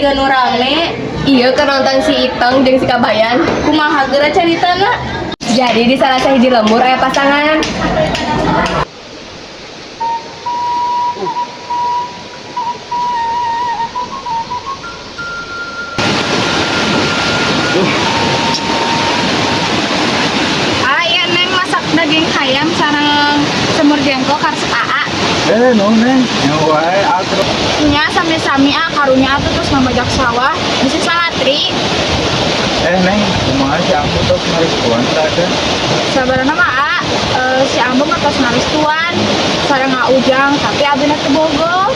Ieu nu rame. Iya, keur nonton si Iteng jeung si Kabayan. Kumaha geura caritana? Jadi di salah sahiji lembur aya pasangan. Ah, iya Neng masak daging ayam sareng semur jengkol karesep Aa. Eh, nuhun Neng. Nya wae atuh. Nya sami-sami ah, karunya atuh terus ngabajak sawah bisa salatri. Eh, Neng, kumaha si Ambu tos ngaristuan teh? Sabarana mah A, si Ambu mah tos ngaristuan sareng A Ujang, tapi abina teu bogoh.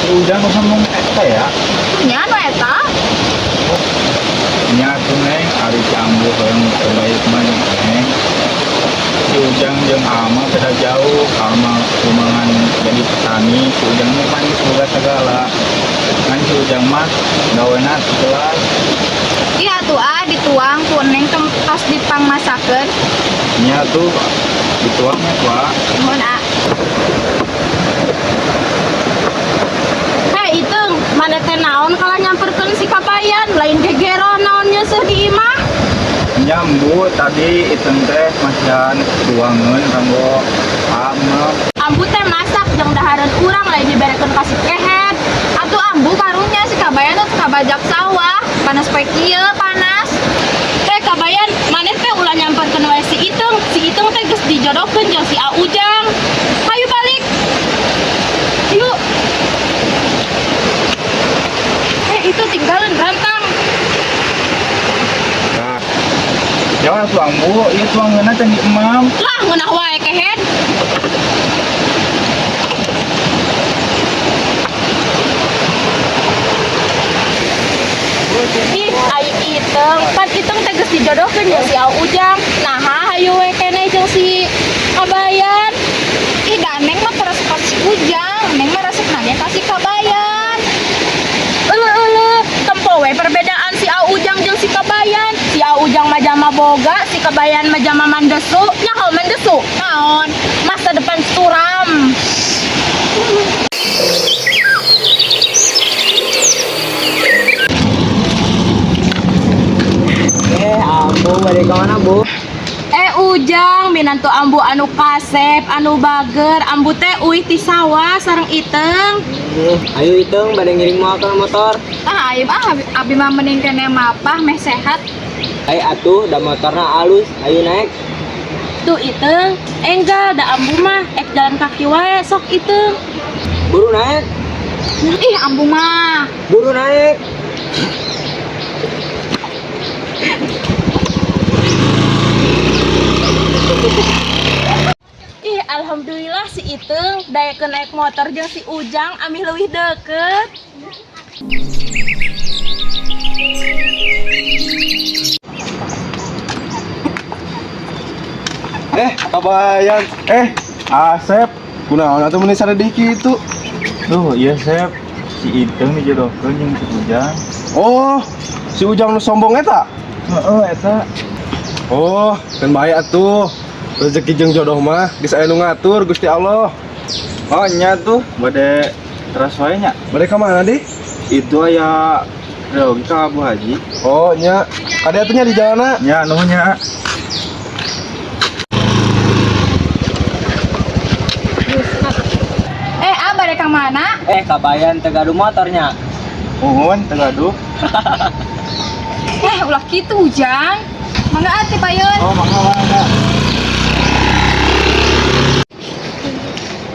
Si Ujang nu ngomong eta ya. Nya nu eta. Nya atuh Neng, ari si Ambu hoyong nu terbaik mah nya, Neng. Si Ujang jeung Ama beda jauh, Ama kumangan jadi petani, si Ujang mah pan geus boga sagala. Ngan si Ujang mah gawena jelas. Iya atuh A dituang ku Neng tos dipangmasakeun. Nya tuh dituangnya tuh A. Nuhun A. Hei Iteung, mana teh naon kalau nyamperkeun si Kabayan, lain gegero naon nyeuseuh di imah. Nya Ambu tadi Iteung teh masihan tuangeun kanggo Ama. Ambu teh masak jeung dahareun urang lain diberekeun ka si kehed. Atuh Ambu karunya si Kabayan tuh kabajak sawah, panas poe kieu panas. Teh Kabayan, maneh teh ulah nyamperkeun wae si Iteung. Si Iteung teh geus dijodohkeun jeung si A Ujang. Hayu balik. Yuk. Eh itu tinggalin rantang. Nah, jangan tuh Ambu, ieu tuangeunna can diemam. Lah ngeunah wae kehed. Ih, ai Iteung, pan Iteung teh geus dijodohkeun jeung si A Ujang. Naha hayu we keneh jeung si Kabayan. Ih, da Neng mah teu resep ka si Ujang, Neng mah resepna ge ka si Kabayan. Euleuh euleuh, tempo we perbedaan si A Ujang jeung si Kabayan. Si A Ujang mah jama boga, si Kabayan mah jama mandesu. Nyaho mandesu? Naon? Masa depan suram. Eh, Ambu balik ke mana, Bu? Eh Ujang, minantu Ambu anu kasep, anu bager, Ambu teh uih ti sawah sareng Iteung. Ayo Iteung, bade ngiring moal ke motor. Ah, ayo ah, abi mah mending kene mapah meh sehat. Ayo atuh, da motorna alus, ayo naik. Tuh Iteung, enggal da Ambu mah ek jalan kaki wae sok Iteung. Buru naik, Ih, Ambu mah. buru naik. Ih, alhamdulillah si Iteung daekeun naik motor jeung si Ujang amih leuwih deukeut. Eh, Kabayan. Eh, Asep. Kunaon atuh meuni saredih kitu? Duh, iya Sep. Si Iteung dijodohkeun jeung si Ujang. Oh, si Ujang nu sombong eta? Heeh, eta. Oh, kan bae atuh. Rezeki jeung jodoh mah geus aya nu ngatur Gusti Allah. Oh, nya tuh bade teras wae nya. Bade ka mana di? Itu aya reogi ka Bu Haji. Oh, nya. Kade atuh nya di jalanna. Nya nuhun nya. Eh, ah bade ka mana? Eh, Kabayan teu gaduh motornya. Nuhun teu gaduh. Eh, ulah kitu Ujang. Mangga atuh payun. Oh, mangga mangga.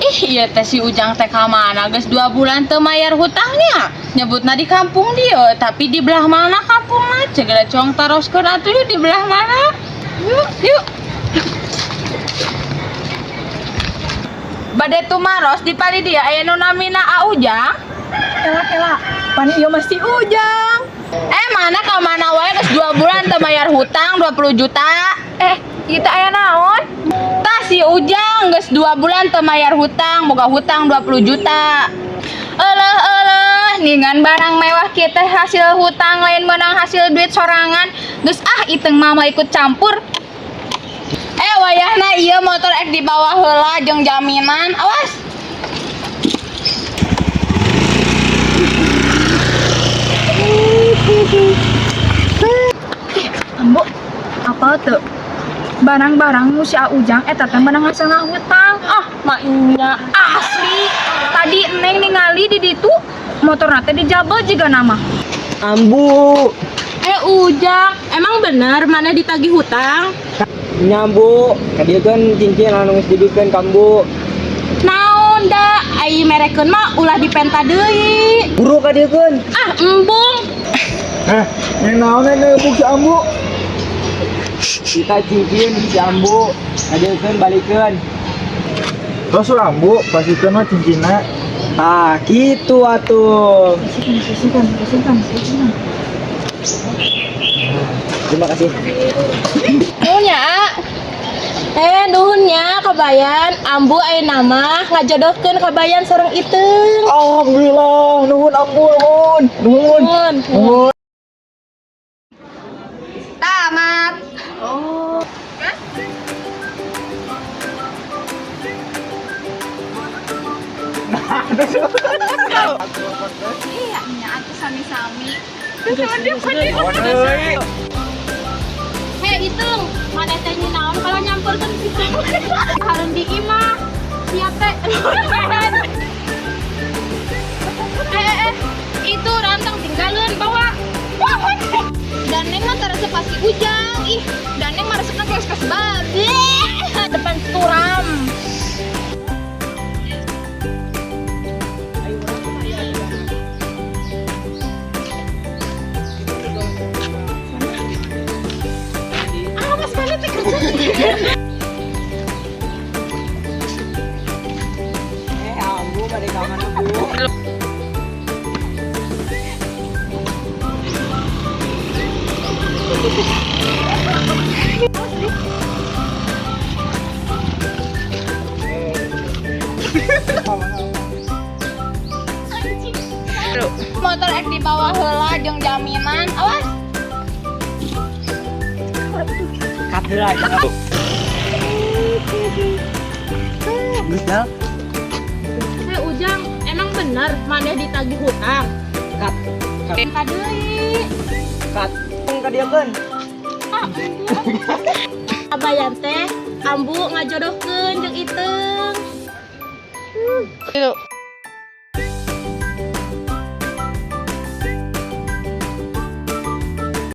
Ih, iya teh si Ujang teh ka mana geus 2 bulan teu mayar hutangnya. Nyebutna di kampung dia, tapi di belah mana kampungna? Cegera cong taroskeun atuh yuk di belah mana? Yuk, yuk. Bade tumaros di pali dia aya nu namina A Ujang. Kela kela, pan ieu mah si Ujang. Eh, mana ka mana wae geus 2 bulan teu mayar hutang 20 juta. Eh, ieu teh aya naon? Tah si Ujang geus 2 bulan teu mayar hutang, boga hutang 20 juta. Euleuh euleuh, ningan barang mewah kieu teh hasil hutang lain meunang hasil duit sorangan. Geus ah Iteung mah moal ikut campur. Eh wayahna ieu motor ek dibawa heula jeung jaminan. Awas. Apal teu? Barang-barang nu si Ujang eta teh meunang hasil ngahutang. Ah, maenya asli. Tadi Neng ningali di ditu motorna teh dijabel jiga nama. Ambu. Eh Ujang, emang bener maneh ditagih hutang? Nya, Ambu. Kadieukeun cincin anu geus dibikeun ka Ambu. Naon da, ai merekeun mah ulah dipenta deui. Buru kadieukeun. Ah, embung. Eh, yang naon ngebuk si Ambu? Kita cincin si Ambu. Kadieukeun balikeun. Terus Ambu, pastikeun mah cincinna. Ah, gitu atuh. Terima kasih. Nuhun ya. Eh, nuhun nya Kabayan, Ambu ayeuna mah ngajodohkeun Kabayan sareng Iteung. Alhamdulillah, nuhun Ambu, nuhun. Nuhun. Nuhun. Nuhun. Tamat. Iya, nya atuh sami-sami. Hei Iteung, maneh teh naon kalau nyamperkeun si Harun di imah. Siap teh. Eh, eh, eh, itu rantang tinggalin bawa. Dan Neng mah teu resep pasti Ujang. Ih, dan Neng mah resepna geus kes babe. Depan suram. Ah, mas mana teh kerja? Eh, Ambu bade ka mana, Bu? Motor ek dibawa heula jeung jaminan. Awas. Cut heula. Geus dal. Hei Ujang, emang bener maneh ditagih hutang? Cut. Cut. Penta deui. Cut. Kadieukeun. Ah, Kabayan teh Ambu ngajodohkeun jeung Iteung.